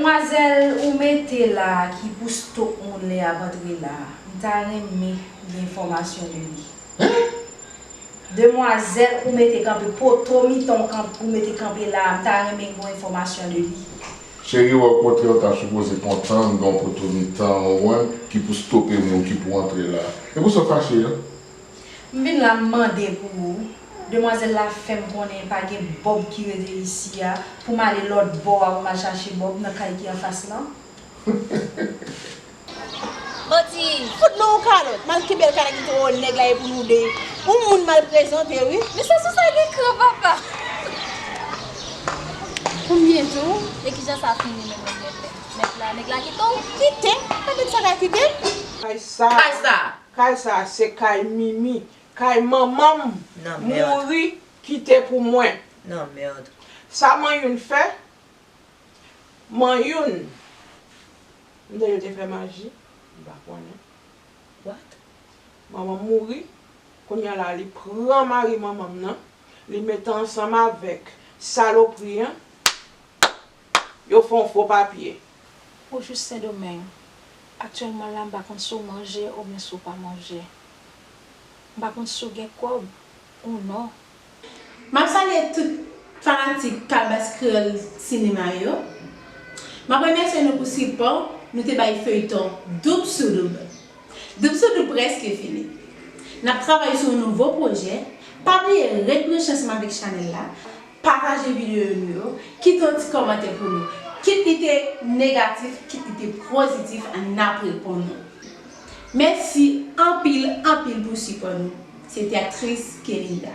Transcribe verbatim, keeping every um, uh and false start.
Demwazèl ou mete la ki pou stop moun lè y ap antre la, m ta renmen gen enfòmasyon de li. Demwazèl ou mete kanpe, poto mitan ou kanp-, ou mete kanpe la, m ta renmen gen enfòmasyon de li. Cheri, wè, okontrè, ou ta sipoze kontan gen yon poto mitan, ou konprann, ki pou stope moun ki pou antre la. E pou sa w fache a? M vin la, m mande pou ou. Demwazèl la fè m konnen pa gen Bòb ki rete isi a, pou m ale lòt bò a, pou m al chache Bòb nan kay ki anfas lan. Manti! Fout nan yon kalòt, m al kenbe l kanè ki te o nèg la e pou nou de. Yon moun mal prezante, wi. Men sa sou sa gen kran, papa. Konbyen tou? E kijan sa fini menm, menm, menm, menm? Nèg la, nèg la kite w? Kite? Sa nèg sa ka kite? Kay sa. Kay sa. Kay sa, se kay Mimi. Kay manman m. Nan mèd. Mouri, kite pou mwen. Nan mèd. Sa Manyoun fè? Manyoun. M tande yo te fè maji. M pa konnen. What? Manman m mouri. Kounye a la, li pran mari manman m nan. Li mete ansanm avèk salopri an. Yo fè yon fo papye. Ou jis Sendomeng. Aktyèlman la, m pa konn si w manje oubyen si w pa manje. M pa konn si w gen kòb ou non. M ap salye tout fanatik Kalbas Kreyòl Sinema yo. M ap remèsye nou pou sipò nou te bay feyton Doub sou Doub. Doub sou Doub prèske fini. N ap travay sou yon nouvo pwojè. Pa bliye ret branche ansanm avèk chanèl la. Pataje videyo nou yo, kite yon ti kòmantè pou nou. Kit li te negatif, kit li te pozitif, n ap reponn ou. Mèsi anpil, anpil pou sipò nou. Se te aktris Kelinda.